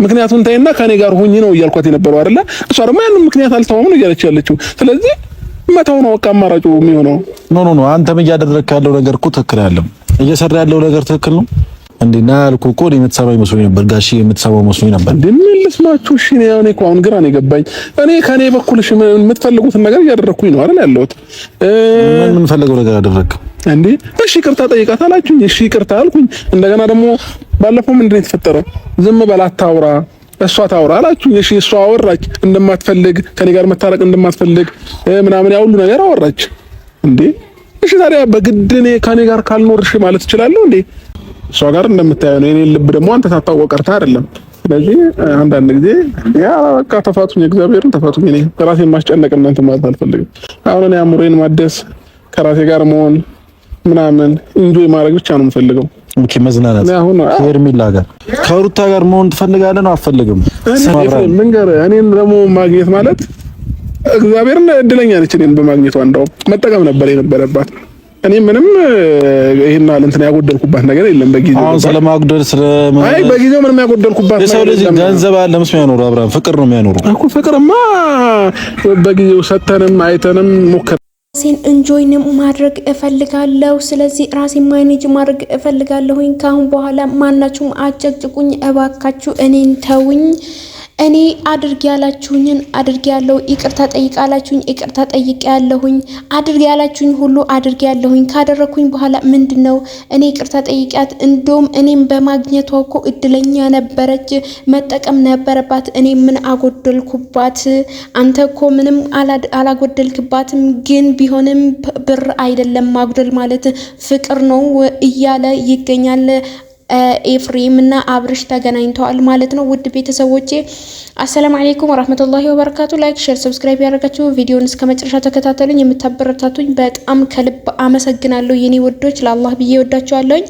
ምክንያቱን ታይና ከኔ ጋር ሁኚ ነው እያልኳት የነበረው አይደለ? እሷ ደግሞ ያንን ምክንያት አልተውም ነው እያለች ያለችው። ስለዚህ መተው ነው በቃ አማራጩ የሚሆነው። No, no, no፣ አንተም እያደረግክ ያለው ነገር እኮ ትክክል አይደለም። እየሰራ ያለው ነገር ትክክል ነው እንዴ? ና ያልኩህ እኮ እኔ የምትሰማኝ መስሎኝ ነበር ጋሺ፣ የምትሰማው መስሎኝ ነበር። እንዴ ምን ልስማችሁ? እሺ እኔ እኮ አሁን ግራ ነው የገባኝ። እኔ ከኔ በኩል እሺ የምትፈልጉትን ነገር እያደረኩኝ ነው አይደል ያለሁት። ምን የምንፈልገው ነገር አደረግክ እንዴ? እሺ ይቅርታ ጠይቃት አላችሁኝ። እሺ ይቅርታ አልኩኝ። እንደገና ደግሞ ባለፈው ምንድን ነው የተፈጠረው? ዝም በል አታውራ፣ እሷ ታውራ አላችሁኝ። እሺ እሷ አወራች፣ እንደማትፈልግ ከኔ ጋር መታረቅ እንደማትፈልግ ምናምን ያ ሁሉ ነገር አወራች። እንዴ እሺ ታዲያ በግድ እኔ ከኔ ጋር ካልኖርሽ ማለት እችላለሁ እንዴ? እሷ ጋር እንደምታየው ነው። የኔን ልብ ደግሞ አንተ ሳታውቀው ቀርተህ አይደለም። ስለዚህ አንዳንድ ጊዜ ያ በቃ ተፋቱኝ፣ እግዚአብሔርን ተፋቱኝ። እኔ ራሴን ማስጨነቅ እናንተ ማለት አልፈልግም። አሁን እኔ አእምሮዬን ማደስ ከራሴ ጋር መሆን ምናምን enjoy ማድረግ ብቻ ነው የምፈልገው። Okay፣ መዝናናት ከሄርሜላ ጋር ከሩታ ጋር መሆን ትፈልጋለህ ነው አትፈልግም? እኔን ደግሞ ማግኘት ማለት እግዚአብሔርን እድለኛ ነች። እኔን በማግኘቷ እንደውም መጠቀም ነበር የነበረባት። እኔ ምንም ይሄን አለ እንትን ያጎደልኩባት ነገር የለም። በጊዜው አሁን ስለማጉደል አይ በጊዜው ምንም ያጎደልኩባት የሰው ልጅ ገንዘብ አለ ምስ የሚያኖረው አብርሃም ፍቅር ነው የሚያኖረው እኮ። ፍቅርማ በጊዜው ሰተንም አይተንም ሞከር ራሴን enjoy ማድረግ እፈልጋለሁ። ስለዚህ ራሴን manage ማድረግ እፈልጋለሁኝ። ካሁን በኋላ ማናችሁም አጨቅጭቁኝ እባካችሁ፣ እኔን ተውኝ። እኔ አድርግ ያላችሁኝን አድርግ ያለው፣ ይቅርታ ጠይቅ ያላችሁኝ ይቅርታ ጠይቅ ያለሁኝ፣ አድርግ ያላችሁኝ ሁሉ አድርግ ያለሁኝ። ካደረግኩኝ በኋላ ምንድን ነው እኔ ይቅርታ ጠይቂያት፣ እንደውም እኔም በማግኘቷ እኮ እድለኛ ነበረች፣ መጠቀም ነበረባት። እኔ ምን አጎደልኩባት? አንተ እኮ ምንም አላጎደልክባትም፣ ግን ቢሆንም ብር አይደለም ማጉደል ማለት ፍቅር ነው እያለ ይገኛል። ኤፍሬም እና አብርሽ ተገናኝተዋል ማለት ነው። ውድ ቤተሰቦቼ السلام عليكم ورحمة الله وبركاته። like፣ share፣ subscribe ያደረጋችሁ ቪዲዮን እስከ መጨረሻ ተከታተሉኝ። የምታበረታቱኝ በጣም ከልብ አመሰግናለሁ የኔ ወዶች፣ ለአላህ ብዬ ወዳችኋለሁኝ።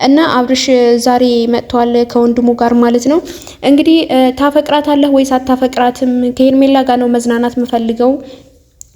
እና አብርሽ ዛሬ መጥተዋል ከወንድሙ ጋር ማለት ነው። እንግዲህ ታፈቅራታለህ ወይስ አታፈቅራትም? ከሄርሜላ ጋር ነው መዝናናት የምፈልገው፣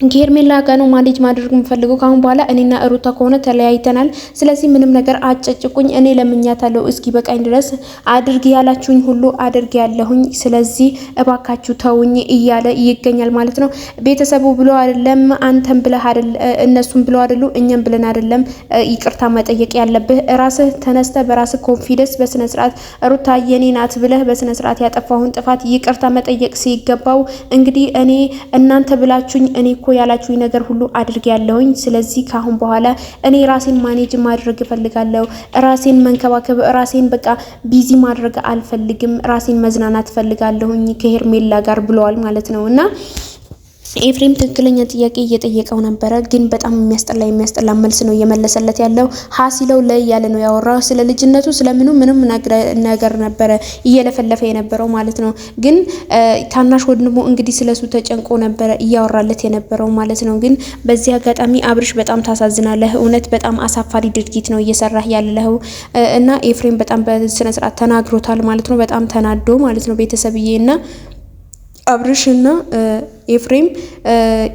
ከሄርሜላ ጋር ነው manage ማድረግ የምፈልገው። ካሁን በኋላ እኔና ሩታ ከሆነ ተለያይተናል። ስለዚህ ምንም ነገር አጨጭቁኝ፣ እኔ ለምኛታለሁ። እስኪ በቃኝ ድረስ አድርግ ያላችሁኝ ሁሉ አድርግ ያለሁኝ። ስለዚህ እባካችሁ ተውኝ እያለ ይገኛል ማለት ነው። ቤተሰቡ ብሎ አይደለም አንተም ብለህ አይደለም እነሱም ብሎ አይደሉ እኛም ብለን አይደለም ይቅርታ መጠየቅ ያለብህ ራስህ ተነስተህ በራስህ confidence በስነ ስርዓት ሩታ የኔ ናት ብለህ በስነ ስርዓት ያጠፋሁን ጥፋት ይቅርታ መጠየቅ ሲገባው እንግዲህ እኔ እናንተ ብላችሁኝ እኔ እኮ ያላችሁኝ ነገር ሁሉ አድርጌያለሁኝ። ስለዚህ ካሁን በኋላ እኔ ራሴን manage ማድረግ እፈልጋለሁ። ራሴን መንከባከብ፣ ራሴን በቃ busy ማድረግ አልፈልግም። ራሴን መዝናናት እፈልጋለሁኝ ከሄርሜላ ጋር ብለዋል ማለት ነው። እና ኤፍሬም ትክክለኛ ጥያቄ እየጠየቀው ነበረ፣ ግን በጣም የሚያስጠላ የሚያስጠላ መልስ ነው እየመለሰለት ያለው። ሀ ሲለው ለ እያለ ነው ያወራው። ስለ ልጅነቱ ስለምኑ ምንም ነገር ነበረ እየለፈለፈ የነበረው ማለት ነው። ግን ታናሽ ወንድሙ እንግዲህ ስለሱ ተጨንቆ ነበረ እያወራለት የነበረው ማለት ነው። ግን በዚህ አጋጣሚ አብርሽ በጣም ታሳዝናለህ። እውነት በጣም አሳፋሪ ድርጊት ነው እየሰራህ ያለኸው። እና ኤፍሬም በጣም በስነ ስርዓት ተናግሮታል ማለት ነው። በጣም ተናዶ ማለት ነው ቤተሰብዬ። እና አብርሽ እና ኤፍሬም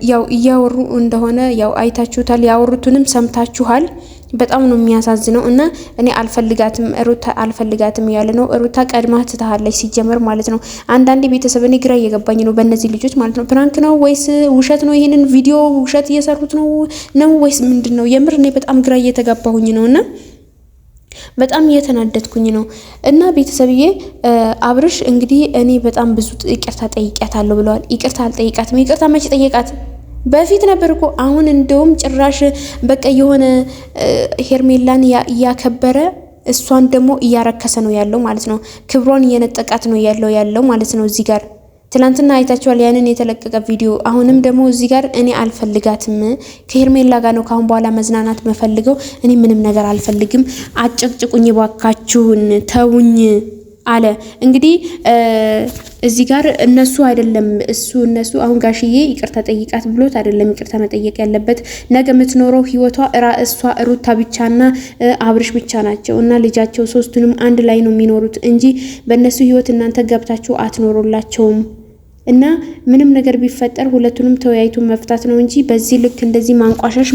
ያው እያወሩ እንደሆነ ያው አይታችሁታል፣ ያወሩትንም ሰምታችኋል። በጣም ነው የሚያሳዝነው። እና እኔ አልፈልጋትም ሩታ አልፈልጋትም እያለ ነው። ሩታ ቀድማ ትታሃለች ሲጀመር ማለት ነው። አንዳንዴ ቤተሰብ እኔ ግራ እየገባኝ ነው በእነዚህ ልጆች ማለት ነው። Prank ነው ወይስ ውሸት ነው? ይህንን ቪዲዮ ውሸት እየሰሩት ነው ወይስ ምንድን ነው? የምር እኔ በጣም ግራ እየተጋባሁኝ ነው እና በጣም እየተናደድኩኝ ነው። እና ቤተሰብዬ አብርሽ እንግዲህ እኔ በጣም ብዙ ይቅርታ ጠይቂያታለሁ ብለዋል። ይቅርታ አልጠይቃትም። ይቅርታ መቼ ጠየቃት? በፊት ነበር እኮ። አሁን እንደውም ጭራሽ በቃ የሆነ ሄርሜላን እያከበረ እሷን ደግሞ እያረከሰ ነው ያለው ማለት ነው። ክብሯን እየነጠቃት ነው ያለው ማለት ነው እዚህ ጋር ትላንትና አይታችኋል ያንን የተለቀቀ ቪዲዮ። አሁንም ደግሞ እዚህ ጋር እኔ አልፈልጋትም፣ ከሄርሜላ ጋር ነው ካሁን በኋላ መዝናናት መፈልገው፣ እኔ ምንም ነገር አልፈልግም፣ አጨቅጭቁኝ፣ ባካችሁን ተውኝ አለ። እንግዲህ እዚህ ጋር እነሱ አይደለም እሱ እነሱ አሁን ጋሽዬ ይቅርታ ጠይቃት ብሎት አይደለም ይቅርታ መጠየቅ ያለበት። ነገ የምትኖረው ህይወቷ እሷ ሩታ ብቻና አብርሽ ብቻ ናቸው እና ልጃቸው ሶስቱንም አንድ ላይ ነው የሚኖሩት እንጂ በእነሱ ህይወት እናንተ ገብታችሁ አትኖሩላቸውም። እና ምንም ነገር ቢፈጠር ሁለቱንም ተወያይቶ መፍታት ነው እንጂ በዚህ ልክ እንደዚህ ማንቋሸሽ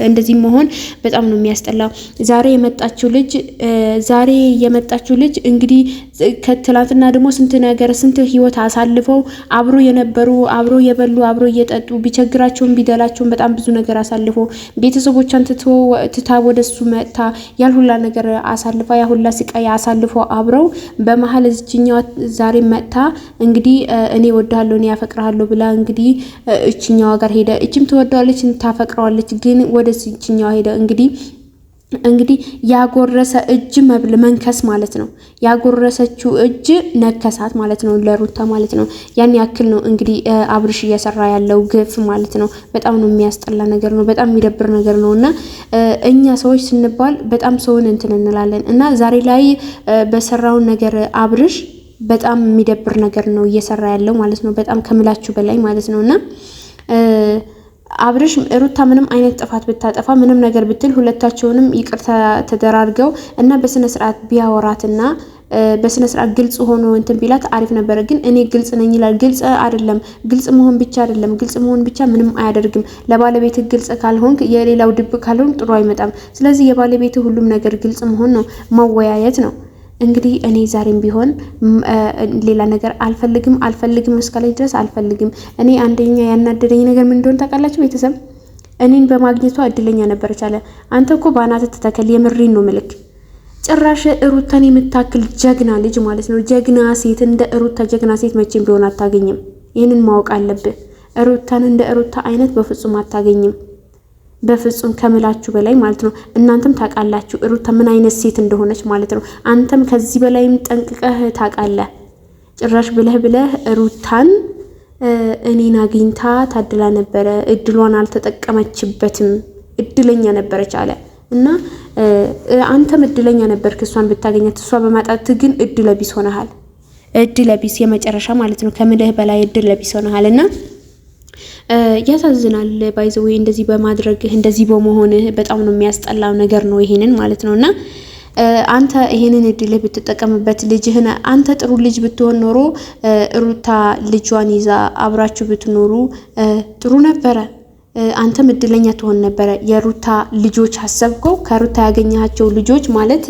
እንደዚህ መሆን በጣም ነው የሚያስጠላው። ዛሬ የመጣችው ልጅ እንግዲህ ከትላንትና ደግሞ ስንት ነገር ስንት ህይወት አሳልፈው አብሮ የነበሩ፣ አብሮ የበሉ፣ አብሮ እየጠጡ፣ ቢቸግራቸውም ቢደላቸውም በጣም ብዙ ነገር አሳልፈው፣ ቤተሰቦቿን ትታ ወደሱ መጥታ ያልሁላ ነገር አሳልፋ፣ ያሁላ ስቃይ አሳልፈው አብረው በመሀል እዚችኛዋ ዛሬ መጥታ እንግዲህ እኔ እወድሃለሁ፣ እኔ አፈቅርሃለሁ ብላ እንግዲህ እችኛዋ ጋር ሄደ። እችም ትወደዋለች፣ ታፈቅረዋለች። ግን ወደ እችኛዋ ሄደ። እንግዲህ ያጎረሰ እጅ መብል መንከስ ማለት ነው። ያጎረሰችው እጅ ነከሳት ማለት ነው፣ ለሩታ ማለት ነው። ያን ያክል ነው እንግዲህ አብርሽ እየሰራ ያለው ግፍ ማለት ነው። በጣም ነው የሚያስጠላ ነገር ነው። በጣም የሚደብር ነገር ነው። እና እኛ ሰዎች ስንባል በጣም ሰውን እንትን እንላለን። እና ዛሬ ላይ በሰራውን ነገር አብርሽ በጣም የሚደብር ነገር ነው እየሰራ ያለው ማለት ነው። በጣም ከምላችሁ በላይ ማለት ነው። እና አብርሽ ሩታ ምንም አይነት ጥፋት ብታጠፋ፣ ምንም ነገር ብትል፣ ሁለታቸውንም ይቅርታ ተደራርገው እና በስነ ስርዓት ቢያወራትና በስነ ስርዓት ግልጽ ሆኖ እንትን ቢላት አሪፍ ነበረ። ግን እኔ ግልጽ ነኝ ይላል። ግልጽ አይደለም። ግልጽ መሆን ብቻ አይደለም። ግልጽ መሆን ብቻ ምንም አያደርግም። ለባለቤት ግልጽ ካልሆንክ፣ የሌላው ድብቅ ካልሆንክ ጥሩ አይመጣም። ስለዚህ የባለቤት ሁሉም ነገር ግልጽ መሆን ነው፣ መወያየት ነው። እንግዲህ እኔ ዛሬም ቢሆን ሌላ ነገር አልፈልግም፣ አልፈልግም፣ እስካለች ድረስ አልፈልግም። እኔ አንደኛ ያናደደኝ ነገር ምን እንደሆነ ታውቃላችሁ ቤተሰብ? እኔን በማግኘቷ እድለኛ ነበረች አለ። አንተ እኮ በአናትህ ተተከል። የምሬን ነው ምልክ። ጭራሽ ሩታን የምታክል ጀግና ልጅ ማለት ነው። ጀግና ሴት፣ እንደ ሩታ ጀግና ሴት መቼም ቢሆን አታገኝም። ይህንን ማወቅ አለብህ። ሩታን እንደ ሩታ አይነት በፍጹም አታገኝም። በፍጹም ከምላችሁ በላይ ማለት ነው። እናንተም ታውቃላችሁ ሩታ ምን አይነት ሴት እንደሆነች ማለት ነው። አንተም ከዚህ በላይም ጠንቅቀህ ታውቃለህ። ጭራሽ ብለህ ብለህ ሩታን እኔን አግኝታ ታድላ ነበረ፣ እድሏን አልተጠቀመችበትም፣ እድለኛ ነበረች አለ። እና አንተም እድለኛ ነበርክ እሷን ብታገኛት፣ እሷ በማጣት ግን እድለ ቢስ ሆነሃል። እድለ ቢስ የመጨረሻ ማለት ነው። ከምልህ በላይ እድለ ቢስ ሆነሃል እና ያሳዝናል። By the way እንደዚህ በማድረግህ፣ እንደዚህ በመሆንህ በጣም ነው የሚያስጠላው ነገር ነው ይሄንን ማለት ነው። እና አንተ ይሄንን እድልህ ብትጠቀምበት፣ ልጅህን አንተ ጥሩ ልጅ ብትሆን ኖሮ ሩታ ልጇን ይዛ አብራችሁ ብትኖሩ ጥሩ ነበረ። አንተም እድለኛ ትሆን ነበረ። የሩታ ልጆች አሰብከው፣ ከሩታ ያገኘሃቸው ልጆች ማለት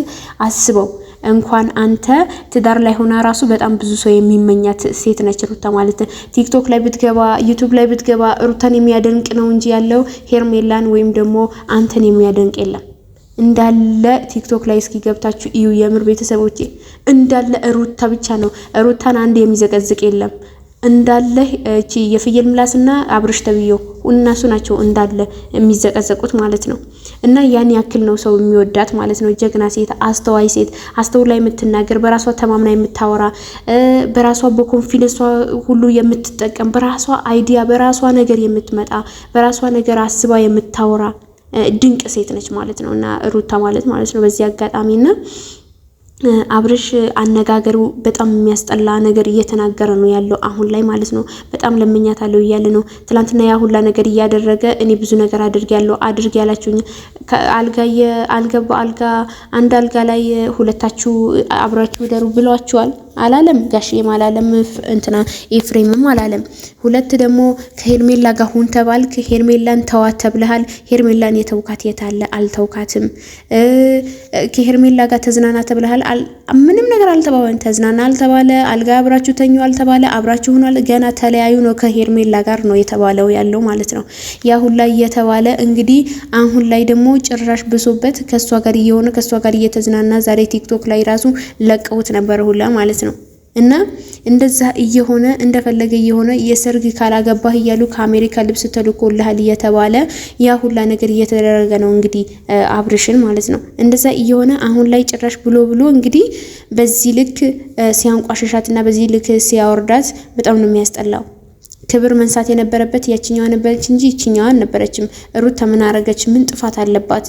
አስበው። እንኳን አንተ ትዳር ላይ ሆና ራሱ በጣም ብዙ ሰው የሚመኛት ሴት ነች ሩታ ማለት። ቲክቶክ ላይ ብትገባ፣ ዩቱብ ላይ ብትገባ ሩታን የሚያደንቅ ነው እንጂ ያለው ሄርሜላን ወይም ደግሞ አንተን የሚያደንቅ የለም። እንዳለ ቲክቶክ ላይ እስኪ ገብታችሁ እዩ። የምር ቤተሰቦቼ እንዳለ ሩታ ብቻ ነው። ሩታን አንድ የሚዘቀዝቅ የለም። እንዳለ እቺ የፍየል ምላስና አብርሽ ተብዬው እነሱ ናቸው እንዳለ የሚዘቀዘቁት ማለት ነው። እና ያን ያክል ነው ሰው የሚወዳት ማለት ነው። ጀግና ሴት፣ አስተዋይ ሴት፣ አስተውላ የምትናገር፣ በራሷ ተማምና የምታወራ፣ በራሷ በ confidence ሷ ሁሉ የምትጠቀም፣ በራሷ idea፣ በራሷ ነገር የምትመጣ፣ በራሷ ነገር አስባ የምታወራ ድንቅ ሴት ነች ማለት ነው። እና ሩታ ማለት ማለት ነው በዚህ አጋጣሚና አብርሽ አነጋገሩ በጣም የሚያስጠላ ነገር እየተናገረ ነው ያለው አሁን ላይ ማለት ነው። በጣም ለምኛታለሁ እያለ ነው። ትላንትና ያ ሁላ ነገር እያደረገ እኔ ብዙ ነገር አድርጌያለሁ አድርጌ ያላችሁኝ አልጋ አልጋ በአልጋ አንድ አልጋ ላይ ሁለታችሁ አብራችሁ ደሩ ብሏችኋል አላለም? ጋሽዬም አላለም፣ እንትና ኤፍሬምም አላለም። ሁለት ደግሞ ከሄርሜላ ጋር ሁን ተባልክ፣ ሄርሜላን ተዋት ተብለሃል። ሄርሜላን የተውካት የታለ? አልተውካትም። ከሄርሜላ ጋር ተዝናና ተብለሃል። ምንም ነገር አልተባባን። ተዝናና አልተባለ፣ አልጋ አብራችሁ ተኙ አልተባለ፣ አብራችሁ ሆኗል። ገና ተለያዩ ነው ከሄርሜላ ጋር ነው የተባለው ያለው ማለት ነው። ያ ሁላ እየተባለ እንግዲህ አሁን ላይ ደግሞ ጭራሽ ብሶበት ከእሷ ጋር እየሆነ፣ ከእሷ ጋር እየተዝናና ዛሬ ቲክቶክ ላይ ራሱ ለቀውት ነበረ ሁላ ማለት ነው። እና እንደዛ እየሆነ፣ እንደፈለገ እየሆነ፣ የሰርግ ካላገባህ እያሉ ከአሜሪካ ልብስ ተልኮልሃል እየተባለ ያ ሁላ ነገር እየተደረገ ነው እንግዲህ አብርሽን ማለት ነው። እንደዛ እየሆነ አሁን ላይ ጭራሽ ብሎ ብሎ እንግዲህ በዚህ ልክ ሲያንቋሸሻትና በዚህ ልክ ሲያወርዳት በጣም ነው የሚያስጠላው። ክብር መንሳት የነበረበት ያችኛዋ ነበረች እንጂ ይችኛዋ አልነበረችም። ሩታ ምን አረገች? ምን ጥፋት አለባት?